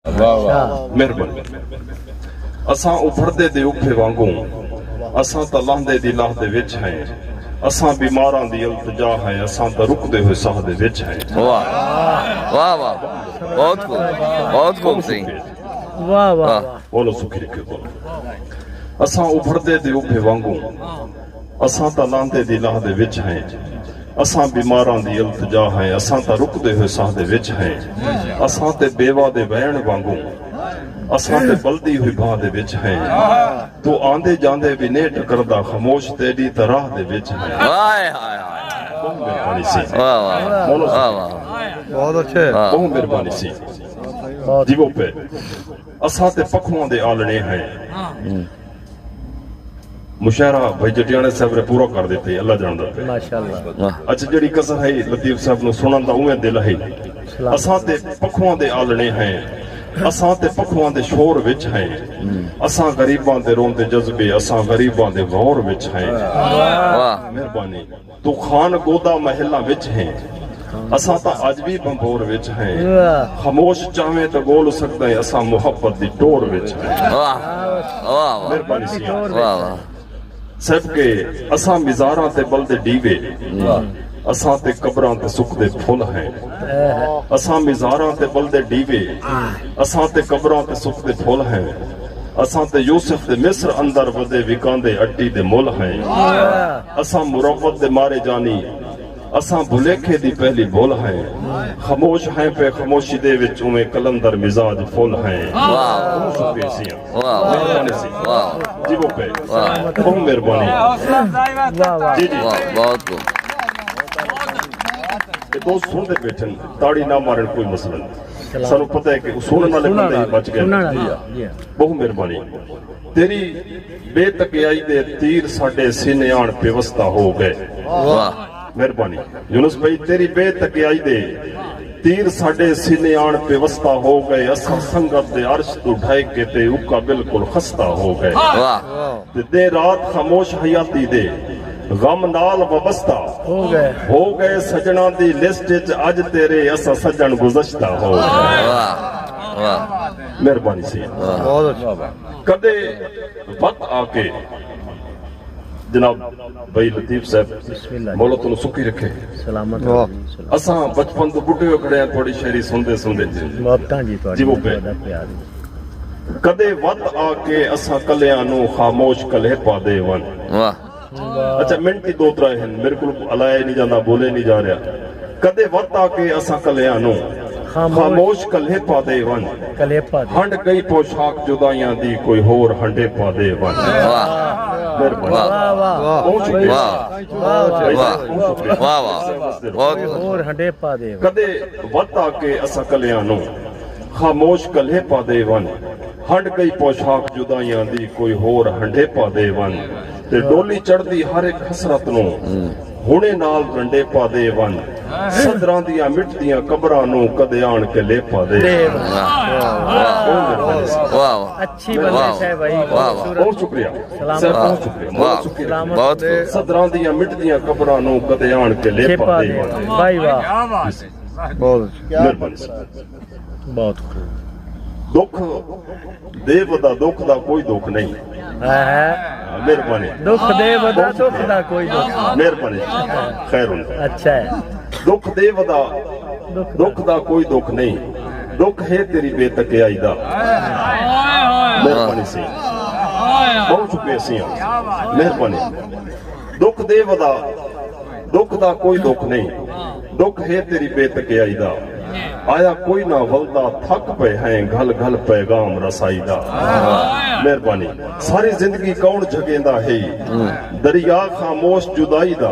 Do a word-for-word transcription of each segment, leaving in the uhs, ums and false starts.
مہربانی۔ اساں ابھردے دے ابھے وانگوں، اساں تاں لہندے دی لاہ دے وچ ہیں۔ اساں بیماراں دی التجا ہیں، اساں تاں رکدے ہوئے ساہ دے وچ ہیں۔ واہ واہ واہ، بہت خوب، بہت خوب سئیں۔ واہ واہ واہ۔ بولو سکھی رکھے بولو۔ اساں ابھردے دے ابھے وانگوں، اساں تاں لہندے دی لاہ دے وچ ہیں۔ اساں بیماراں دی التجا ہیں، اساں تاں رکدے ہوئے ساہ دے وچ ہیں۔ اساں تے بیوہ دے وین وانگوں، اساں تے بلدی ہوئی بھاہ دے وچ ہیں۔ تو آندے جاندے وی نیں ٹکردا، خاموش تیڈی تاں راہ دے وچ ہیں۔ ہائے ہائے ہائے۔ بہت مہربانی سئیں۔ واہ واہ۔ بولو واہ واہ۔ بہت اچھے۔ بہت مہربانی سئیں۔ جیوو پئے۔ اساں تے پکھواں دے آلݨے ہیں۔ مشاعرہ بھائی جٹیاݨے صاحب نے پورا کر ݙتے، اللہ ڄاݨدا پئے۔ ماشاءاللہ۔ اچھا، جیڑھی کسر ہئی لطیف صاحب نوں سݨݨ دا اونویں دل ہئی۔ اساں تے پکھواں دے آلݨے ہیں، اساں تے پکھواں دے شور وچ ہیں۔ اساں غریباں دے روندے جذبے، اساں غریباں دے غور وچ ہیں۔ واہ۔ مہربانی۔ توں خان گودا محلاں وچ ہیں، اساں تاں اڄ وی بھنبھور وچ ہیں۔ واہ۔ خاموش چاہویں تاں ڳول سڳدیں، اساں محبت دی ٹور وچ ہیں۔ واہ واہ واہ۔ مہربانی سئیں۔ واہ واہ۔ صدقے اساں مزاراں تے ٻلدے ݙیوے، اساں تے قبراں تے سکدے پھل ہیں۔ اساں مزاراں تے ٻلدے ݙیوے، اساں تے قبراں تے سکدے پھل ہیں۔ اساں تے یوسف دے مصر اندر ودے وکاندے اٹی دے مل ہیں۔ اساں مروت دے مارے جانی، اساں بھلیکھے دی پہلی بھل ہیں۔ خاموش ہیں پئے خاموشی دے وچ، اونویں قلندر مزاج پھل ہیں۔ واہ۔ بہت شکریہ سئیں۔ واہ واہ۔ مہربانی سئیں۔ واہ۔ جیوو پئے۔ واہ۔ بہت مہربانی۔ واہ واہ۔ جی جی۔ واہ، بہت خوب۔ اے دوست سݨدے ٻیٹھن، تاڑی نہ مارن، کوئی مسئلہ نہیں۔ سانوں پتہ ہے کہ سݨݨ والے بندے ہی بچ ڳئے۔ سݨݨ والے، جی ہاں۔ بہت مہربانی۔ تیری بے تکیائی دے تیر ساݙے سینے آن پیوستہ ہو ڳئے۔ واہ۔ مہربانی۔ یونس بھائی، تیری بے تکیائی دے تیر ساݙے سینے آن پیوستہ ہو ڳئے۔ اساں سنگت دے عرش توں ڈھائے کے تے اکا بالکل خستہ ہو ڳئے۔ واہ۔ تے دے رات خاموش حیاتی دے غم نال وابستہ ہو ڳئے۔ ہو ڳئے سڄݨاں دی لسٹ اچ اڄ تیرے، اساں سڄݨ گزشتہ ہو ڳئے۔ واہ واہ۔ مہربانی سئیں۔ واہ۔ بہت اچھا۔ کݙے وت آ کے جناب بھائی لطیف صاحب، بسم اللہ۔ مولا تانوں سکھی رکھے۔ سلامت واہ۔ رہو جی، سلامت۔ اساں بچپن توں ٻڈھے ہوئے کھڑے ہیں تہاݙی شاعری سݨدے سݨدے۔ محبتاں جی تہاݙی، جی وہ پہ۔ تہاݙا پیار۔ کدے وت آ کے اساں کلیاں نوں خاموش کلیپا دے ونڄ۔ واہ۔ اچھا، منٹ ہی دو ترائے ہن، میرے کول الائے نہیں جاندا، بولے نہیں جا رہا۔ کدے وت آ کے اساں کلیاں نوں خاموش۔ خاموش کلیپا دے ونڄ۔ کلیپا دے۔ ہنڈ ڳئی پوشاک جدائیاں دی، کوئی ہور ہنڈیپا دے ونڄ۔ واہ۔ مہربانی۔ واہ، واہ۔ بہت شکریہ۔ واہ۔ واہ، واہ۔ بہت شکریہ۔ واہ، واہ۔ بہت۔ کوئی ہور ہنڈیپا دے ونڄ۔ کدے وت آ کے اساں کلیاں نوں خاموش کلیپا دے ونڄ۔ ہنڈ ڳئی پوشاک جدائیاں دی، کوئی ہور ہنڈیپا دے ونڄ۔ تے ݙولی چڑھدی ہر ہک حسرت نوں ہݨے نال رنڈیپا دے ونڄ۔ صدراں دیاں مٹدیاں قبراں نوں کدے آن کے لیپا دے ونڄ۔ واہ، واہ۔ واہ، واہ۔ اچھی بندے صاحب بھائی، واہ، واہ۔ بہت شکریہ۔ سلامت۔ صاحب، بہت شکریہ۔ واہ۔ بہت شکریہ۔ سلامت۔ بہت خوب۔ صدراں دیاں مٹدیاں قبراں نوں کدے آن کے لیپا لیپا دے دے ونڄ۔ ونڄ۔ بھائی واہ۔ بہت اچھا۔ مہربانی سر۔ بہت خوب۔ دکھ دے ودا دکھ دا کوئی دکھ نہیں۔ ہاں، ہاں۔ مہربانی۔ دکھ دے ودا دکھ دا کوئی دکھ نہیں۔ مہربانی۔ خیر ہوں۔ اچھا ہے۔ دکھ دے ودا دکھ دا۔ دکھ دا کوئی دکھ نہیں۔ دکھ ہے تیری بے تکیائی دا۔ مہربانی سئیں۔ بہت شکریہ سئیں۔ مہربانی۔ دکھ دے ودا دکھ دا کوئی دکھ نہیں، دکھ ہے تیری بے تکیائی دا۔ آیا کوئی نہ ولدا، تھک پئے ہیں گھل گھل پیغام رسائی دا۔ مہربانی۔ ساری زندگی کون جھگیندا ہے، دریا خاموش جدائی دا۔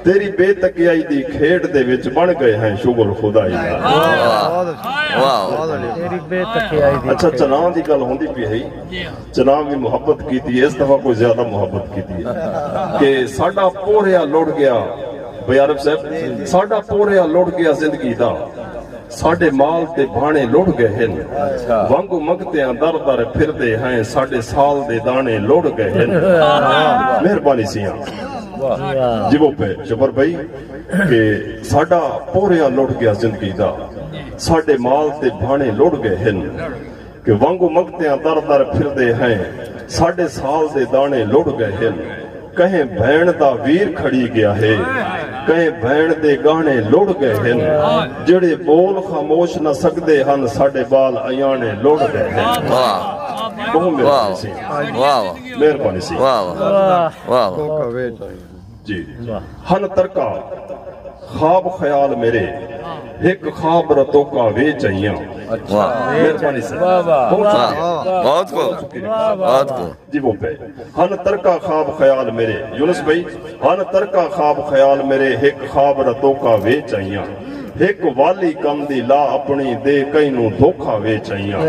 تیری بے تکیائی دی کھیڈ دے وچ بݨ ڳئے ہیں شغل خدائی دا۔ واہ، واہ۔ تیری بے تکیائی دی اچھا، کھیڈ۔ چناں دی ڳالھ ہوندی پئی ہے۔ چناں وی محبت کیتی، اس دفعہ کوئی زیادہ محبت کیتی ہے کہ ساڈا پوریا لڑ گیا۔ بھئی عارف صاحب، ساڈا پوریا لڑ گیا زندگی دا، ساڈے مال تے بھاݨے لڑ ڳئے ہن۔ وانگوں منگتیاں در در پھردے ہیں، ساڈے سال دے داݨے لڑ ڳئے ہن۔ مہربانی سیاں۔ واہ۔ جیوو پئے شبر بھائی کہ ساڈا پوریا لڑ گیا زندگی دا، ساڈے مال تے بھاݨے لڑ ڳئے ہن۔ کہ وانگوں منگتیاں در در پھردے ہیں، ساڈے سال دے داݨے لڑ ڳئے ہن۔ کہیں بھیݨ دا ویر کھڑی ڳیا ہے، کہیں بھیݨ دے ڳاہݨے لڑ ڳئے ہن۔ جیڑھے ٻول خاموش نہ سڳدے ہن، ساڈے ٻال ایاݨے لڑ ڳئے ہن۔ واہ۔ بہوں مہربانی سی۔ واہ واہ۔ مہربانی سی۔ واہ واہ۔ واہ واہ۔ جی۔ ہن ترکا خواب خیال میرے، ہک خواب رتوکا وے چائیاں۔ واہ۔ مہربانی سر۔ واہ واہ۔ بہت شکریہ۔ بہت خوب۔ بہت خوب۔ جی وہ پہ۔ ہن ترکا خواب خیال میرے، یونس بھائی، ہن ترکا خواب خیال میرے، ہک خواب رتوکا وے چائیاں۔ ہک والی کم دی لا اپݨی دے، کہیں نوں دھوکا وے چائیاں۔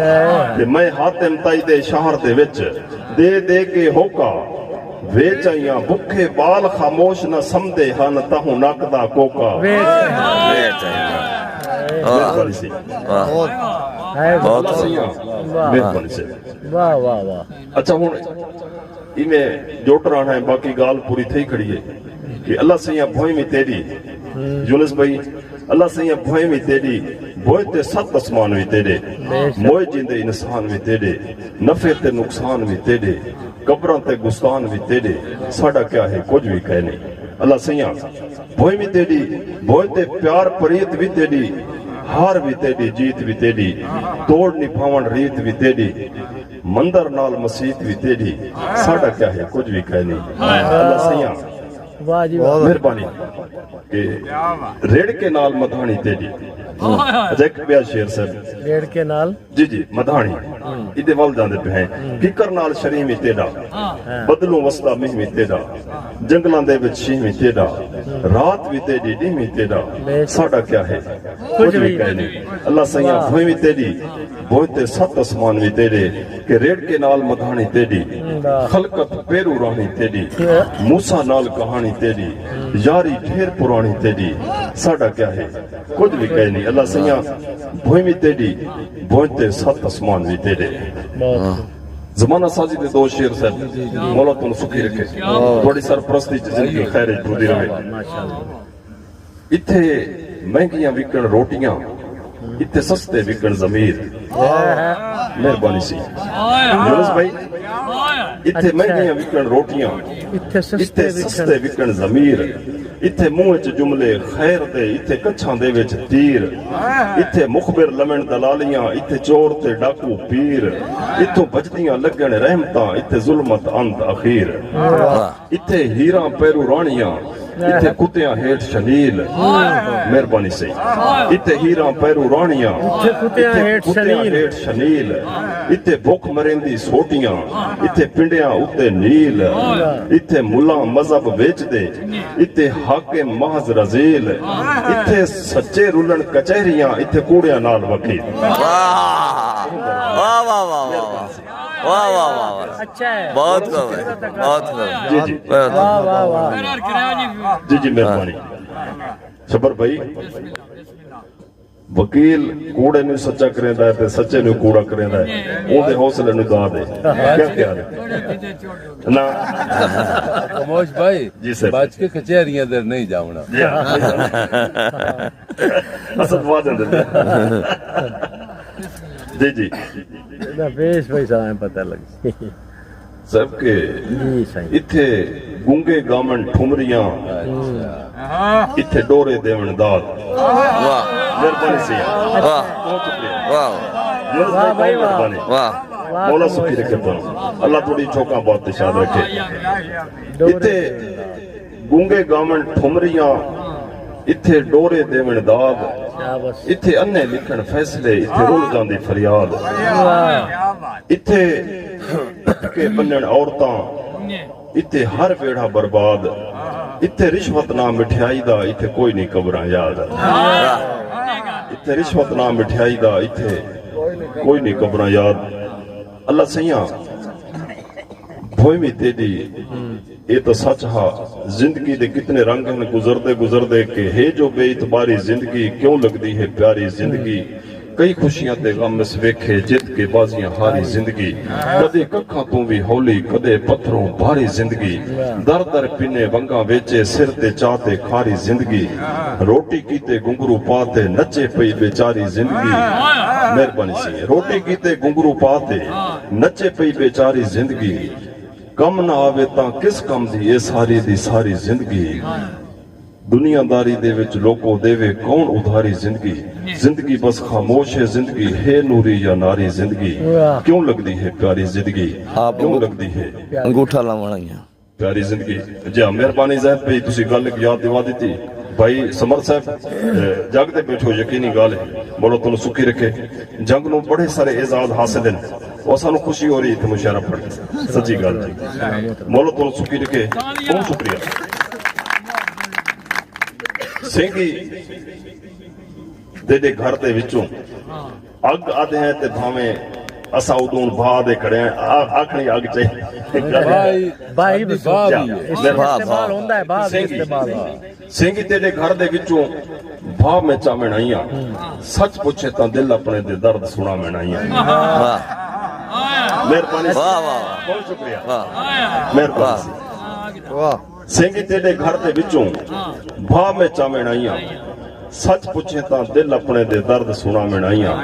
تے میں حاتم تائی دے شہر دے وچ دے دے کے ہوکا وے چائیاں۔ بکھے ٻال خاموش نہ سمدے ہن، تہوں نک دا کوکا۔ وے چائیاں۔ مہربانی سی۔ واہ۔ بہت اللہ سئیاں۔ واہ۔ مہربانی سی۔ واہ واہ واہ۔ اچھا ہݨ ایویں جوٹر آنا ہے، باقی ڳالھ پوری تھئی کھڑی ہے کہ اللہ سئیاں بھوئیں وی تیݙی۔ یونس بھائی، اللہ سئیاں بھوئیں وی تیݙی، بھوئیں تے ست اسمان وی تیݙے، موئے جیندے انسان وی تیݙے، نفع تے نقصان وی تیݙے، قبراں تے گستان وی تیݙے، ساݙا کیا ہے کجھ وی کائے نی۔ اللہ سئیاں بھوئیں وی تیݙی، بھوئیں تے پیار پریت وی تیݙی، ہار وی تیݙی، جیت وی تیݙی، توڑ نبھاوݨ ریت وی تیݙی، مندر نال مسیت وی تیݙی، ساݙا کیا ہے کجھ وی کائے نی۔ اللہ سئیاں واہ جی واہ۔ مہربانی کہ ریڑکے نال مدھاݨی تیݙی۔ اچھا، ہک ٻیا شعر صاحب۔ ریڑکے نال۔ جی جی، مدھاݨی۔ ایندے ول جاندے پئے ہیں۔ ککر نال شریں وی تیݙا۔ بدلوں وسدا مینہ وی تیݙا۔ جنگلاں دے وچ شینہ وی تیݙا۔ رات وی تیݙی، ݙینہہ وی تیݙا۔ ساݙا کیا ہے؟ کجھ وی کائے نی۔ اللہ سئیاں بھوئیں وی تیݙی، بھوئیں تے ست اسمان وی تیݙے، کہ ریڑکے نال مدھاݨی تیݙی، خلقت پیروں راہݨی تیݙی، موسیٰ نال کہاݨی تیݙی، یاری ڈھیر پراݨی تیݙی، ساݙا کیا ہے؟ کجھ وی کائے نی۔ اللہ سئیاں بھوئیں وی تیݙی، بھوئیں تے ست اسمان وی تیݙے۔ زمانہ سازی دے دو شعر صاحب، مولا تہاݙوں سکھی رکھے، تہاݙی سرپرستی چ زندگی خیر اچ ٹردی رہے۔ اتھے مہنگیاں وکݨ روٹیاں، اتھے سستے وکݨ ضمیر۔ مہربانی سی۔ یونس بھائی، اتھے مہنگیاں وکݨ روٹیاں، اتھے سستے وکݨ ضمیر۔ اتھے منہ وچ جملے خیر دے، اتھے کچھاں دے وچ تیر۔ اتھے مخبر لوݨ دلالیاں، اتھے چور تے ڈاکو پیر۔ اتھوں بچدیاں لڳݨ رحمتاں، اتھے ظلمت انت اخیر۔ اتھے ہیراں پیروں راہݨیاں، اتھے کتیاں ہیٹھ شلیل۔ مہربانی سئیں۔ اتھے ہیراں پیروں راہݨیاں، اتھے کتیاں ہیٹھ شلیل۔ اتھے بکھ مریندی سوٹیاں، اتھے پنڈیاں اتے نیل۔ اتھے ملاں مذہب ویچدے، اتھے حاکم محض رذیل۔ اتھے سچے رلݨ کچہریاں، اتھے کوڑیاں نال وکیل۔ واہ واہ واہ واہ واہ۔ واہ واہ واہ واہ۔ اچھا ہے۔ بہت خوب ہے، بہت خوب۔ جی جی۔ بہت خوب۔ واہ واہ واہ۔ جی جی، مہربانی۔ صبر بھائی، وکیل کوڑے نوں سچا کریندا ہے تے سچے نوں کوڑا کریندا ہے، اوندے حوصلے نوں داد ہے۔ کیا خیال ہے؟ نہ۔ خاموش بھائی، جی سر۔ بچ کے کچہریاں دے نہیں جاوݨا۔ جی ہاں۔ اسد وعدے دے۔ جی جی۔ نہ، پیش بھائی سارا پتہ لگ۔ صاحب کے جی سائیں۔ اتھے گونگے گاون ٹھمریاں، اتھے ڈورے دیون داد۔ واہ۔ مہربانی سی۔ واہ۔ بہت شکریہ۔ واہ۔ یونس بھائی، بھائی، بہت واہ۔ مہربانی۔ واہ۔ واہ، مولا سخی رکھے تہاݙوں۔ اللہ تہاݙی جھوکاں بہت شاد رکھے۔ ڈورے اتھے دیون داد۔ گونگے گاون ٹھمریاں، اتھے ڈورے دیون داد، شاباش۔ اتھے انے لکھن فیصلے، اتھے رل جاندی فریاد۔ واہ۔ اتھے ٹھٹکے بنن عورتاں، اتھے ہر ویڑھا برباد۔ اتھے رشوت نہ مٹھیائی دا، اتھے کوئی نہیں قبراں یاد۔ واہ۔ اتھے رشوت نہ مٹھیائی دا، اتھے کوئی نہیں قبراں یاد۔ اللہ سئیاں، بھوئیں وی تیݙی، اے تاں سچ ہا۔ زندگی دے کتنے رنگ ہن گزردے گزردے، کہ ہے جو بے اعتباری زندگی، کیوں لڳدی ہے پیاری زندگی۔ کئی خوشیاں تے غم اس ویکھے، جت کے بازیاں ہاری زندگی۔ کدے ککھاں توں وی ہولی، کدے پتھروں بھاری زندگی۔ در در پنے ونگاں ویچے، سر تے چا تے کھاری زندگی۔ روٹی کیتے گھنگرو پا تے، نچے پئی بیچاری زندگی۔ مہربانی سی۔ روٹی کیتے گھنگرو پا تے، نچے پئی بیچاری زندگی۔ کم نہ آوے تاں کس کم دی، اے ساری دی ساری زندگی۔ دنیا داری دے وچ لوکو، ݙیوے کون ادھاری زندگی۔ زندگی بس خاموش ہے، زندگی ہے نوری یا ناری زندگی۔ کیوں لڳدی ہے پیاری زندگی؟ کیوں لڳدی ہے؟ انگوٹھا لاوݨ آئیاں۔ پیاری زندگی۔ جی ہاں، مہربانی زاہد بھائی، تسی ڳالھ ہک یاد دوا ݙتی۔ بھائی سمر صاحب، اے، جڳ تے ٻیٹھو، یقینی ڳالھ ہے، مولا تہاݙوں سکھی رکھے۔ جڳ نوں بڑے سارے اعزاز حاصل ہن، او سانوں خوشی ہو رہی ہے اتھے مشاعرہ پڑھ کے۔ سچی ڳالھ ہے۔ مولا تہاݙوں سکھی رکھے۔ بہت شکریہ۔ سینگی تیݙے گھر دے وچوں اڳ آدھے ہیں تے بھاویں اساں ادوں بھا دے کھڑے ہیں، آ-، آکھݨی اڳ چاہیے۔ بھائی، بھائی بھی بھا بھی ہے۔ استعمال ہوندا ہے، بھا بھی سینگی۔ استعمال۔ سینگی تیݙے گھر دے وچوں بھا میں چاوݨ آئیاں۔ سچ پچھے تاں دل اپݨے دے درد سݨاوݨ آئیاں۔ واہ۔ مہربانی۔ واہ، واہ، واہ۔ بہت شکریہ۔ واہ۔ مہربانی۔ واہ۔ سینگی تیݙے گھر دے وچوں بھا میں چاوݨ آئیاں۔ سچ پچھے تاں دل اپݨے دے درد سݨاوݨ آئیاں۔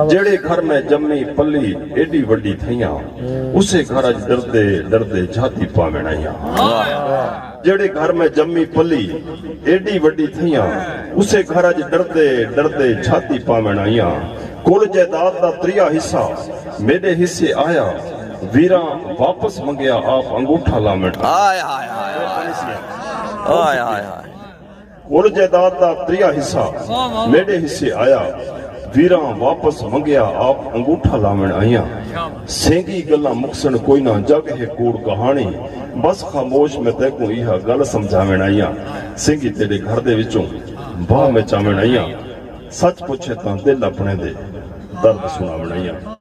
جیڑھے گھر میں ڄمی پلی ایݙی وݙی تھئیاں، اسے گھر اچ ݙردے ݙردے جھاتی پاوݨ آئیاں۔ جیڑھے گھر میں ڄمی پلی ایݙی وݙی تھئیاں، اسے گھر اچ ݙردے ݙردے جھاتی پاوݨ آئیاں۔ کل جائیداد دا تریہا حصہ میݙے حصے آیا، ویراں واپس منگیا آپ انگوٹھا لاوݨ۔ ہائے، ہائے، ہائے، ہائے۔ ہائے، ہائے، ہائے۔ کل جائیداد دا تریہا حصہ میݙے حصے آیا، ویراں واپس منگیا آپ انگوٹھا لاوݨ آئیاں۔ سینگی ڳلاں مکسݨ کوئی نہ، جڳ ہے کوڑ کہاݨی، بس خاموش میں تیکوں ایہا ڳل سمجھاوݨ آئیاں۔ سینگی تیݙے گھر دے وچوں بھا میں چاوݨ آئیاں، سچ پچھے تاں دل اپݨے دے درد سݨاوݨ آئیاں۔